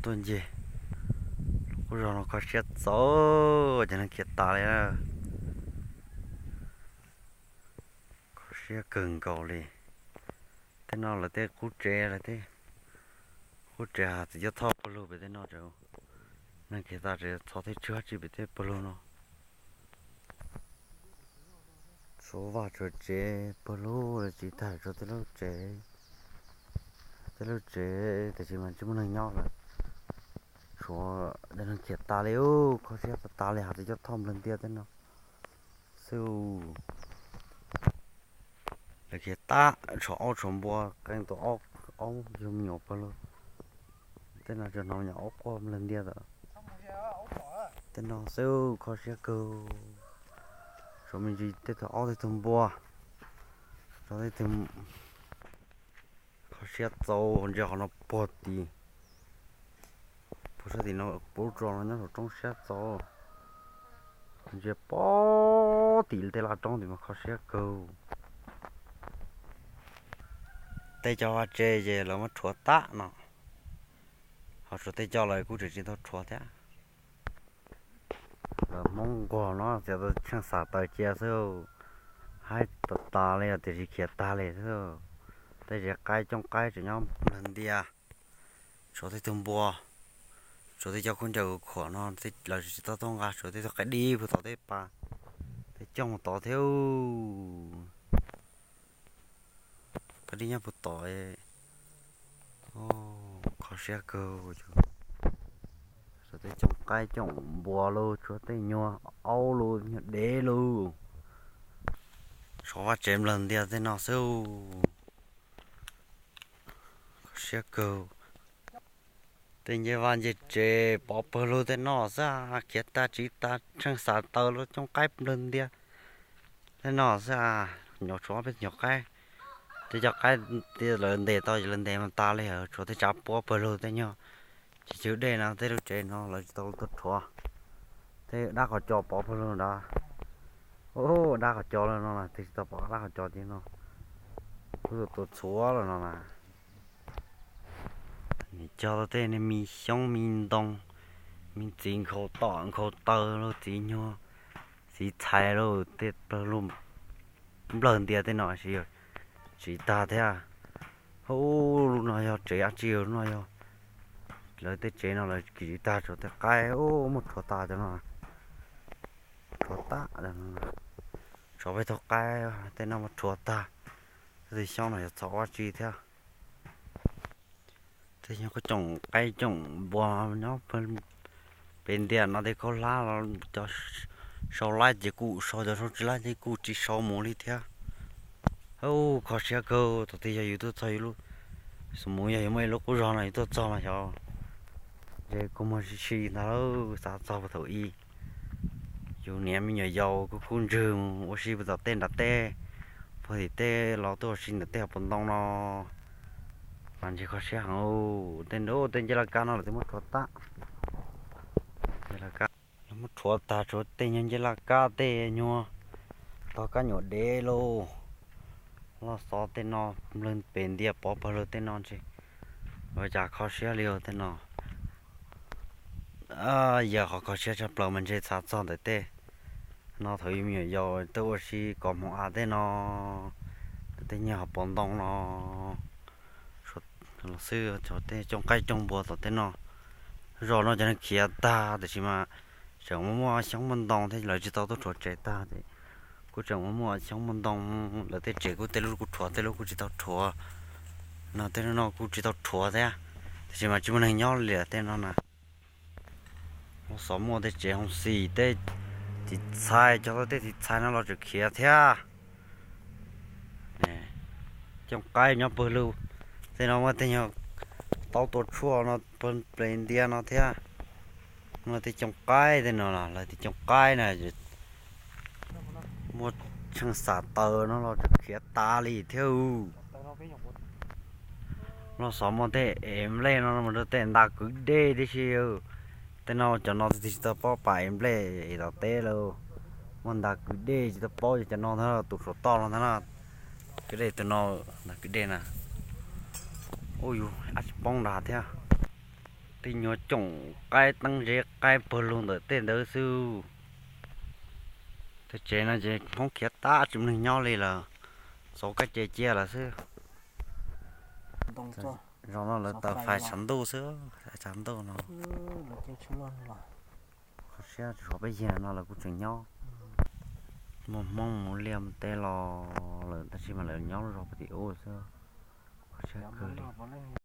tuaj ncig. Lub qub zos no kho siab txaus, cov neeg khiav tas li. Kho siab kawg nkaus li. Tej no lawv tej qub tsev, lawv tej qub tsev has txiv coj thoj pawg lug pem tej no, neeg khiav tas tseem txhob tej tswg dab tsi pem tej pawg lug no. Tshuav vaj tshuav tsev pawg lug li tsis tag, tshuav tej lub tsev, tej lub tsev tiam sis mas tsis muaj neeg nyob lawm. Tshuav cov neeg khiav tas li, kho siab tas tas li, has txiv coj thoj nplawg ntias tej no xwb. Lawv khiav tas, tshuav aub tshuav npua, qee tus aub, aub yug me nyuam pawg lug. Tej no tsuas hnov me nyuam aub quaj nplawg ntias lawm. Tej no xwb kho siab kawg. Tshuav me ntsis tej tug aub tej tug npua, tshuav tej tug. Kho siab txaus, ntsia qhov no puag tid, puag sab tim no, puag lub tso no nyob saum roob siab txaus. Ntsia puag tim tej laj roob tim mas kho siab kawg. Tej cov vaj tse ces lawv muab rhuav tag no, ho tshuav tej cov lawv kuj tseem tsis tau rhuav thiab. Lawv Hmoob nquag no txiav tau tsheej xav taws cia xwb, haib tas tas li tiam sis khiav tag li xwb. Tej tsev qaib cooj qaib tseem nyob nplawg ntias, tshuav tej tug npua, tshuav tej cov khaub ncaws khuam no lawv tsis tau tuaj nqa, tshuav tej tug qaib dib puag tom tej pas, tej cooj tod thiab. Qaib dib nyob puag tom, kho siab kawg. Tshuav tej cooj qaib cooj npua lug, tshuav tej nyuag aub lug, nyuag dev lug. Tshuav vaj tsev nplawg ntias tej no xwb. Kho siab kawg. Tej ncej vaj ncej tsev pov pawg lug tej no xwb, khiav tag tsiv tag tsheej xav taws lug, cooj qaib nplawg ntias tej no xwb. Nyuam tshuav peb nyuam qaib, tej cov qaib lawv ntes tau ces lawv ntes mas tas li, tshuav tej tsav puab pawg lug tej nyuag. Tsis tswv dej no tej lub tsev no lawv tsis tau tuaj rhuav. Tej dab qhov cos pov pawg lug nrad. Dab qhov cos lawm no na, twb tsis tau pom dab qhov cos tiag no. Kuj tus tua txhuav lawm no na. Nim cog tau tej me xyoob me ntoo, me txiv nkhaus tom nkhaus taw lug, txiv nyuag, txiv txhais lug, tej pawg lug nplawg ntias tej no, tsis tag thiab. Ub, lub no yog tsev dab tsi, lub no yog lawv tej tsev no lawv kis tsis tag, tshuav tej qaib muab rhuav tas cov no. Rhuav tas, tshuav peb tug qaib tej no muab rhuav tag. Tej xyoob no yog txhob ua tsi thiab. Tej nyuag coom qaib coom npua nyob pem ntias no tej khaub hlab los cov sau laib ces kuj sau, cov sau tsis laib ces kuj tsis sau mus li thiab. Ub, kho siab kawg. Thaum twg yog yus tuaj txog yus lub, xus mus yog yus muaj ib lub qub zog no yus tuaj txog mas xyov, ntshe kua muag si si ntag lauj. Xav txog puag thaum ub yus niam me nyuam yaus kuj kub ntswg mus ua si puag tom tej nram tej, puag tim tej los tuaj ua si ntawm tej hauv paus ntoo no, mas ntshe kho siab heev. Tej, tej ncej laj kab no lawv twb muab rhuav tag. Lawv muab rhuav tag, tshuav tej nyuag ncej laj kab tej nyuag tog kab nyuam dev lauj. Loj xov tej no, nplawg pem ntias pov pawg lug tej no ntshe ua cas kho siab li os tej no. Yog qhov kho siab tshaj plaws mas ntshe xav txog ntawm tej no thaum yus me nyuam yaus tuaj ua si kov hmoov av tej no, tej nyiag hauv paus ntoo no los xwb. Tej cooj qaib cooj npua tom tej no, zos no cov neeg khiav tag tiam sis mas tseem muaj muaj xyoob muaj ntoo thiab, lawv tsis tau tuaj rhuav tsev tag ces kuj tseem muaj muaj xyoob muaj ntoo. Lawv tej tsev kuj tej lub kuj rhuav, tej lub kuj tsis tau rhuav no, tej lub no kuj tsis tau rhuav thiab, tiam sis mas tsis muaj neeg nyob li tej no na. Loj xov muaj tej tsev hoo xis, tej txiv txhais, cog tau tej txiv txhais no los tseem khiav thiab. Cooj qaib nyob pawg lug, tej no muaj tej nyuag taub tua tshuaj no, ples ntias no thiab. Muaj tej cooj qaib tej no, lawv tej cooj qaib na, muaj tsheej xav taws no los tseem khiav tas li thiab. Loj xov muaj tej ev nplej no mus rau tej nta kwv dej tib si. Tej no cov no twb tsis tau paub pas ev nplej tom teb lawm. Muaj nta kwv dej tsis tau paub, cov no ntag tus saum toj no ntag na. Kwv dej tus no, nta kwv dej na. Ub, yus ab tsis poob nrad thiab. Tej nyuag coom qaib teeb zeb qaib puag lug ntawm tej ntawd xwb. Tej tsev no ces Hmoob khiav tag tsis muaj neeg nyob li lawm, txov kab ce cia lawm xwb. Zaum no lawv taws fais tshav ntuj xwb, tshav ntuj no. Qhov siab tsis suav peb yig no lawv kuj tseem nyob. Muaj Hmoob mus liaj mus teb los lawm tab sis mas lawv nyob lub zos puag tim ub xwb. Qhov siab kawg li.